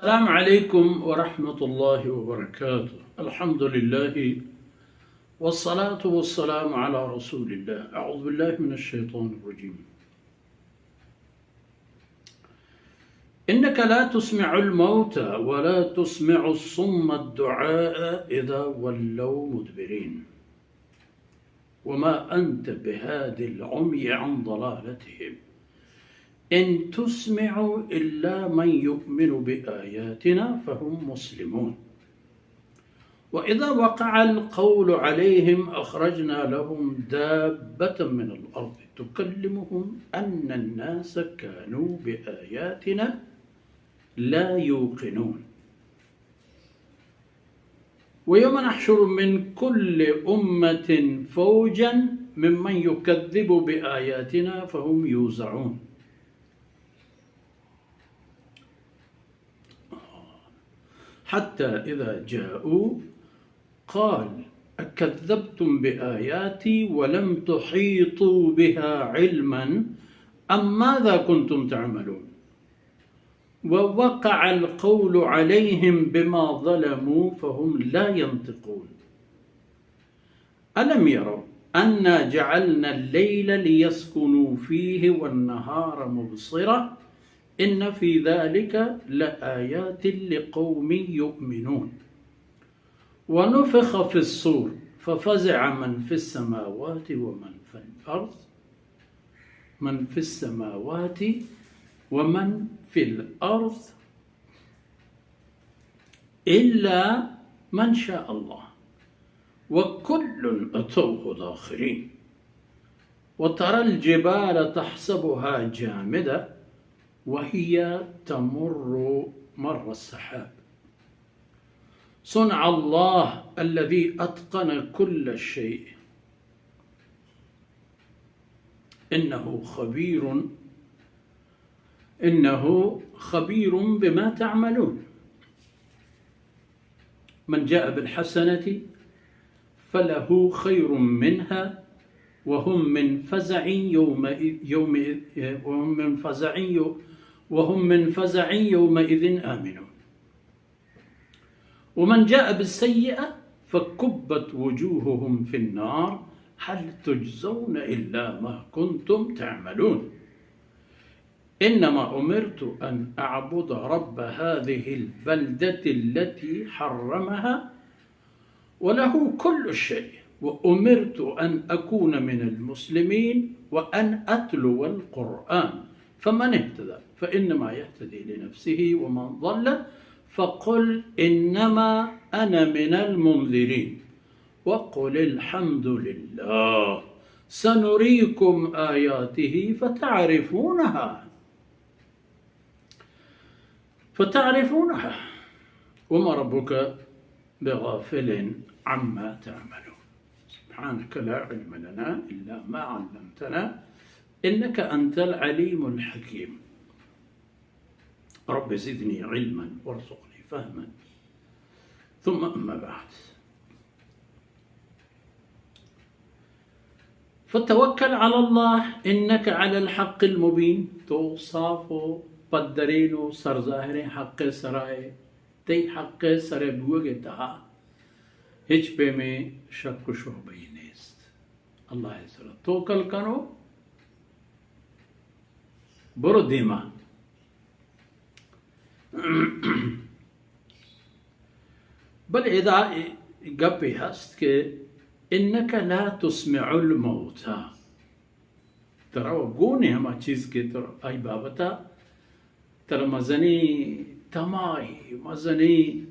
السلام عليكم ورحمة الله وبركاته. الحمد لله والصلاة والسلام على رسول الله. أعوذ بالله من الشيطان الرجيم. إنك لا تسمع الموتى ولا تسمع الصم الدعاء إذا ولوا مدبرين. وما أنت بهاد العمي عن ضلالتهم. إن تسمع إلا من يؤمن بآياتنا فهم مسلمون. وإذا وقع القول عليهم أخرجنا لهم دابة من الأرض تكلمهم أن الناس كانوا بآياتنا لا يوقنون. ويوم نحشر من كل أمة فوجا ممن يكذب بآياتنا فهم يوزعون. حتى إذا جاءوا قال أكذبتم بآياتي ولم تحيطوا بها علما أم ماذا كنتم تعملون. ووقع القول عليهم بما ظلموا فهم لا ينطقون. ألم يروا أنا جعلنا الليل ليسكنوا فيه والنهار مبصرة إن في ذلك لآيات لقوم يؤمنون. ونفخ في الصور ففزع من في السماوات ومن في الأرض، من في السماوات ومن في الأرض إلا من شاء الله وكل أتوه داخرين. وترى الجبال تحسبها جامدة وهي تمر مر السحاب. صنع الله الذي أتقن كل شيء إنه خبير، إنه خبير بما تعملون. من جاء بالحسنة فله خير منها وهم من فزع يومئذ، يومئذ، وهم من فزع يو-، وهم من فزع يومئذ آمنون. ومن جاء بالسيئة فكبت وجوههم في النار هل تجزون إلا ما كنتم تعملون. إنما أمرت أن أعبد رب هذه البلدة التي حرمها وله كل شيء وأمرت أن أكون من المسلمين وأن أتلو القرآن فمن اهتدى فإنما يهتدي لنفسه ومن ضل فقل إنما أنا من المنذرين وقل الحمد لله سنريكم آياته فتعرفونها فتعرفونها وما ربك بغافل عما تعملون. سبحانك لا علم لنا إلا ما علمتنا إنك أنت العليم الحكيم. رب زدني علما وارزقني فهما. ثم أما بعد. فتوکل علی اللہ انک علی الحق المبین، تو صاف و پدرین و سرظاہریں حق ء سرا ئے، تئی حق ء سر ء بوگ ء تہا ہچ پیمیں شک و شبہے نیست۔ اللہ ء سرا توکل کن و برو دیما۔ بلے ادا گپے ہست کہ انک لا تسمع الموتى، ترا گون ہما چیز کہ ترا آئی بابتا ترا مزنیں تماہی، مزنیں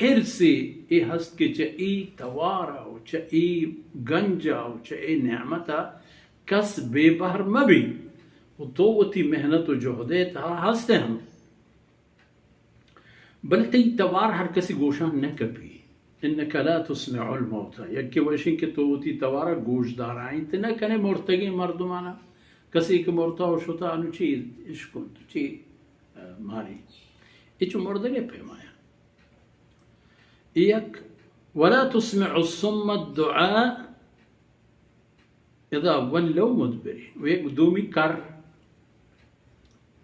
حرصے اے ہست کہ چہ اے توارا و چہ اے گنجا و چہ اے نعمتا کس بے بہر مہ بی و تو وتی محنت و جہدے تہا ہست ہم۔ بلے تئی توار ہر کسی گوشاں نہ کپی۔ انک لا تسمع الموتى، یکے وشیں کہ تو وتی توارا گوش دارائینت نہ کنے مرتگیں مردمانا، کسی کہ مرتا و شتا انو چی اشکنت، چی، ا، ماری، اے چو مردگے پیمایا۔ یک، ولا تسمع الصم الدعاء اذا ولوا مدبرين۔ و یک دومی کر،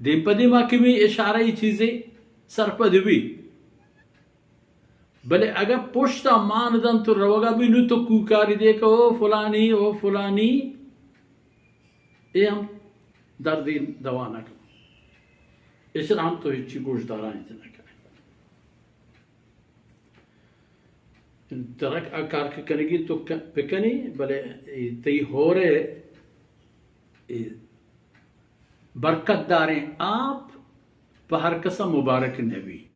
دیم پہ دیما کہ می اشارہ ای چیزے، سرپد بی، بلے اگاں پشتا مان دنت و روگا بی، نو تو کوکاری دے کہ او فلانی، او فلانی، اے ہم دردی دوا نہ کن، ایشرا ہم تو ہچی گوشدارا انت نہ کنے۔ ترک آ کار کہ کنگی تو ک-، بکنی، بلے اے تئی ہورے اے برکت داریں آپ پہ ہر کسا مبارک نبی۔